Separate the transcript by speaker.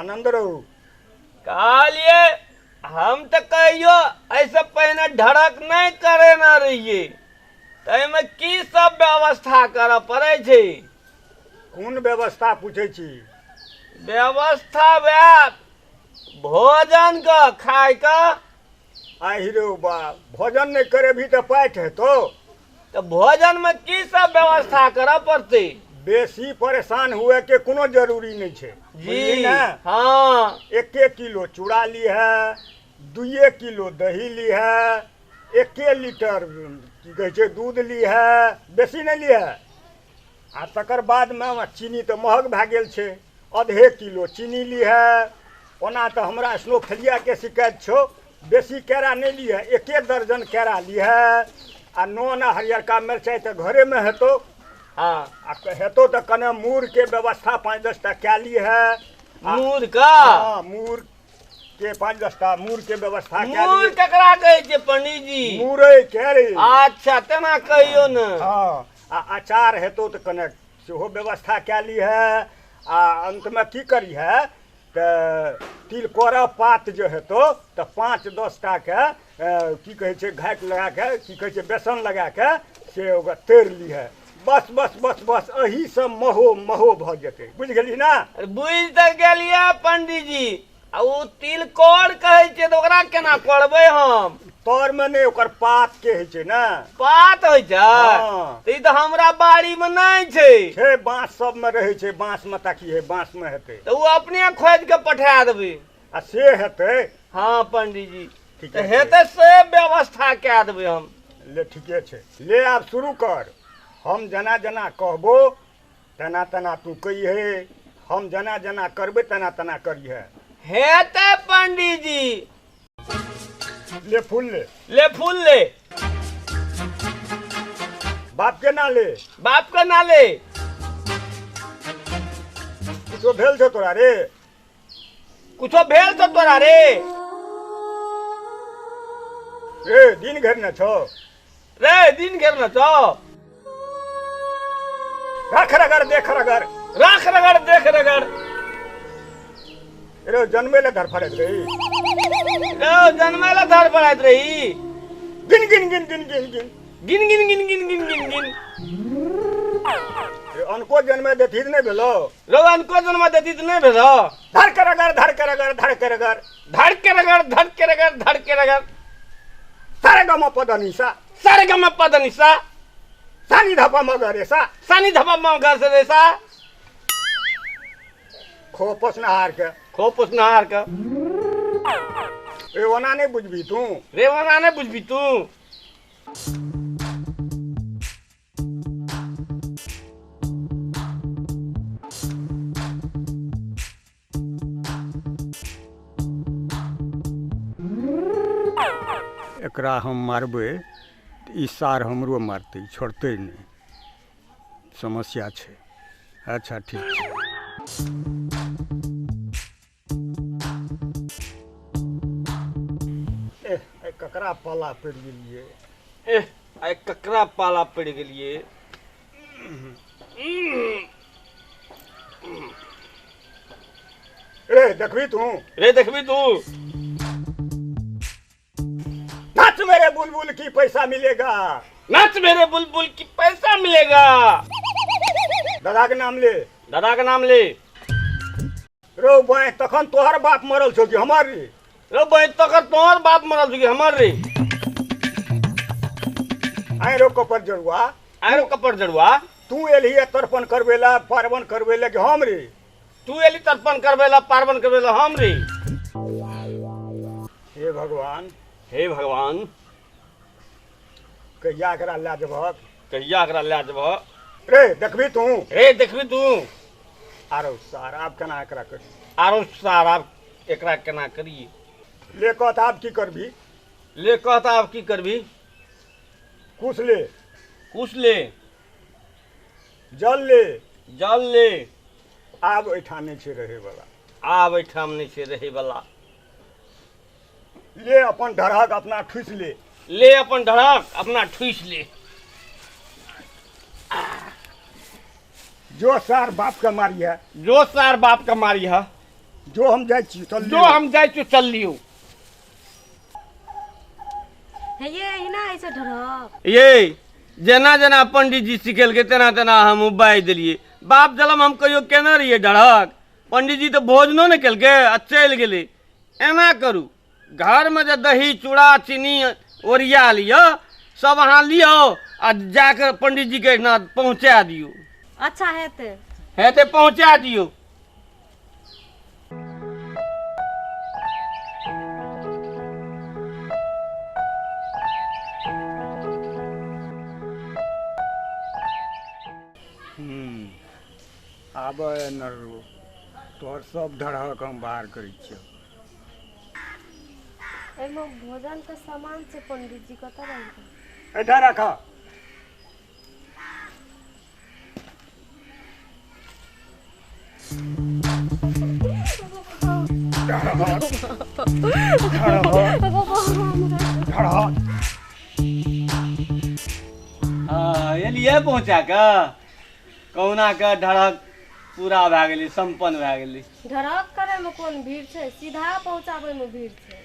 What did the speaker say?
Speaker 1: आनन्द रहू।
Speaker 2: कहलियै हम तऽ कहियो एहिसँ पहिने ढड़क नहि करेने रहियै, ताहिमे की सब व्यवस्था करऽ पड़ै छै?
Speaker 1: कोन व्यवस्था पूछै छी?
Speaker 2: व्यवस्था वएह भोजनके खायके।
Speaker 1: आहि रे बा, भोजन नहि करेबही तऽ पाठि हेतौ।
Speaker 2: तऽ भोजनमे की सब व्यवस्था करऽ पड़तै?
Speaker 1: बेसी परेशान हुए के कोनो जरूरी नहि छै।
Speaker 2: जी।
Speaker 1: बुझली ने?
Speaker 2: हँ।
Speaker 1: एके किलो चूड़ा लीहे, 2 किलो दही लीहे, 1 लीटर की कहै छै दूध लीहे, बेसी नहि लीहे। आ तकर बादमे चीनी तऽ महग भए गेल छै, आधे किलो चीनी लीहे। ओना तऽ हमरा स्नोफेलियाके शिकायत छौ, बेसी केरा नहि लीहे, 1 दर्जन केरा लीहे। आ नून आ हरियरका मिरचाइ तऽ घरेमे हेतौ।
Speaker 2: हँ।
Speaker 1: आ हेतौ तऽ कने मूरके व्यवस्था 5-10 टा कए लीहे।
Speaker 2: मूर के?
Speaker 1: हँ, मूर के 5-10 टा मूर के व्यवस्था कए
Speaker 2: मूर
Speaker 1: लीहे।
Speaker 2: ककरा कहै छै पंडीजी?
Speaker 1: मूरै के रे।
Speaker 2: अच्छा, तेना कहियौ ने।
Speaker 1: हँ, आ अचार हेतौ तऽ कने सेहो व्यवस्था कए लीहे। आ अन्तमे की करिहे तऽ तिलकोरा पात जे हेतौ तऽ 5-10 टाके की कहै छै घाटि लगाके की कहै छै बेसन लगाके से ओकरा तरि लीहे। बस बस बस बस एहीसँ महो महो भऽ जेतै। बुझि गेलही ने?
Speaker 2: बुझि तऽ गेलियै पंडीजी। आ ओ तिलकोर कहै छियै तऽ ओकरा केना करबै हम?
Speaker 1: तरमे नहि, ओकर पात के होइ छै ने।
Speaker 2: पात होइ छै?
Speaker 1: हँ।
Speaker 2: तऽ ई तऽ हमरा बाड़ीमे नहि छै।
Speaker 1: छै, बाँस सबमे रहै छै, बाँसमे ताकि हे, बाँसमे हेतै।
Speaker 2: तऽ ओ अपने खोजि कऽ पठा देबै।
Speaker 1: आ से हेतै?
Speaker 2: हँ पंडीजी।
Speaker 1: ठीके
Speaker 2: तऽ
Speaker 1: छै।
Speaker 2: हेतै से व्यवस्था कए देबै हम।
Speaker 1: ले ठीके छै, ले आब शुरू कर। हम जेना जेना कहबो तेना तेना तू कहिहे, हम जेना जेना करबै तेना तेना करिहे।
Speaker 2: हेतै पंडीजी।
Speaker 1: ले फूल ले।
Speaker 2: ले फूल ले।
Speaker 1: बाप के ना ले।
Speaker 2: बाप के ना ले।
Speaker 1: कुछो भेल छौ तोरा रे?
Speaker 2: कुछो भेल छौ तोरा रे?
Speaker 1: रे दिन घेरने छौ।
Speaker 2: रे दिन घेरने छौ।
Speaker 1: रख रगड़ देख रगड़।
Speaker 2: रख रगड़ देख रगड़।
Speaker 1: रे जन्मे ले धरफड़ैत रही।
Speaker 2: रे जन्मे ले धरफड़ैत रही।
Speaker 1: गिन गिन गिन गिन गिन गिन।
Speaker 2: गिन गिन गिन गिन गिन गिन गिन।
Speaker 1: रे अनको जन्मे देती नहि भेलो।
Speaker 2: रे अनको जन्म देती तऽ नहि भेलो।
Speaker 1: धर के रगड़ धर के रगड़ धर के रगड़।
Speaker 2: धर के रगड़ धर के रगड़ धर के रगड़।
Speaker 1: सारे गम पदनिसा।
Speaker 2: सारे गम पदनिसा।
Speaker 1: सानी धपा मगर सा।
Speaker 2: सानी धपा मगर से सा।
Speaker 1: खो पोसनहार के।
Speaker 2: खो पोसनहार के।
Speaker 1: रे ओना नहि बुझबी तू।
Speaker 2: रे ओना नहि बुझबी तू।
Speaker 1: एकरा हम मारबै तऽ ई सार हमरो मारतै, छोड़तै नहि। समस्या छै। अच्छा ठीक छै। एह, आइ ककरा पाला पड़ि गेलियै।
Speaker 2: एह, आइ ककरा पाला पड़ि गेलियै।
Speaker 1: रे देखबी तू।
Speaker 2: रे देखबी तू।
Speaker 1: नाच मेरे बुलबुल की पैसा मिलेगा।
Speaker 2: नाच मेरे बुलबुल की पैसा मिलेगा।
Speaker 1: दादा के नाम ले।
Speaker 2: दादा के नाम ले।
Speaker 1: रो बाय तखन तोहर बाप मरल छौ कि हमर रे?
Speaker 2: रो बाय तखन तोहर बाप मरल छौ कि हमर रे?
Speaker 1: आइ रो कपर जरुआ।
Speaker 2: आइ रो कपर जरुआ।
Speaker 1: तू एलही तर्पण करबे ला पार्वण करबे ला कि हम रे?
Speaker 2: तू एली तर्पण करबे ला पार्वण करबे ला हम रे?
Speaker 1: हे भगवान।
Speaker 2: हे भगवान।
Speaker 1: कहिया एकरा लए जेबहक?
Speaker 2: कहिया एकरा लए जेबहक?
Speaker 1: रे देखबी तू।
Speaker 2: रे देखबी तू।
Speaker 1: आरो सार आब केना एकरा करी?
Speaker 2: आरो सार आब एकरा केना करी?
Speaker 1: ले कह तऽ आब की करबी?
Speaker 2: ले कह तऽ आब की करबी?
Speaker 1: कुश ले।
Speaker 2: कुश ले।
Speaker 1: जल ले।
Speaker 2: जल ले।
Speaker 1: आब एहिठाम नहि छै रहैवला।
Speaker 2: आब एहिठाम नहि छै रहैवला।
Speaker 1: ले अपन ढरहक अपना ठूसि ले।
Speaker 2: ले अपन ढरहक अपना ठूसि ले।
Speaker 1: जो सार बाप के मारिहे।
Speaker 2: जो सार बाप के मारिहे।
Speaker 1: जो हम जाइ छी चल।
Speaker 2: जो हम जाइ छी, चल लियौ।
Speaker 3: हे ये, एहिना होइ छै ढरक?
Speaker 2: ये जेना जेना पंडीजी सिखेलकै तेना तेना हम बाजि देलियै। बाप जलम, हम कहियो केने रहियै ढरक? पंडीजी तऽ भोजनो नहि केलकै आ चलि गेलै। एना करू, घरमे जे दही चूड़ा चीनी ओरिया लिअ, सब अहाँ लियौ आ जाकऽ पंडीजीके एहिना पहुँचा दियौ।
Speaker 3: अच्छा, हेतै।
Speaker 2: हेतै, पहुँचा दियौ।
Speaker 1: आब नरू, तोहर सब ढरहक हम बाहर करै छियौ।
Speaker 3: एहिमे भोजन के सामान छै, पंडित जी कतऽ रहि गेल?
Speaker 1: एहिठाम राख। ढरहक।
Speaker 2: हँ, एलियै पहुँचा कऽ। कहुना कऽ ढरक पूरा भए गेलै, सम्पन्न भए गेलै।
Speaker 3: ढरक करे में कोन भीड़ छै, सीधा पहुंचाबे में भीड़ छै।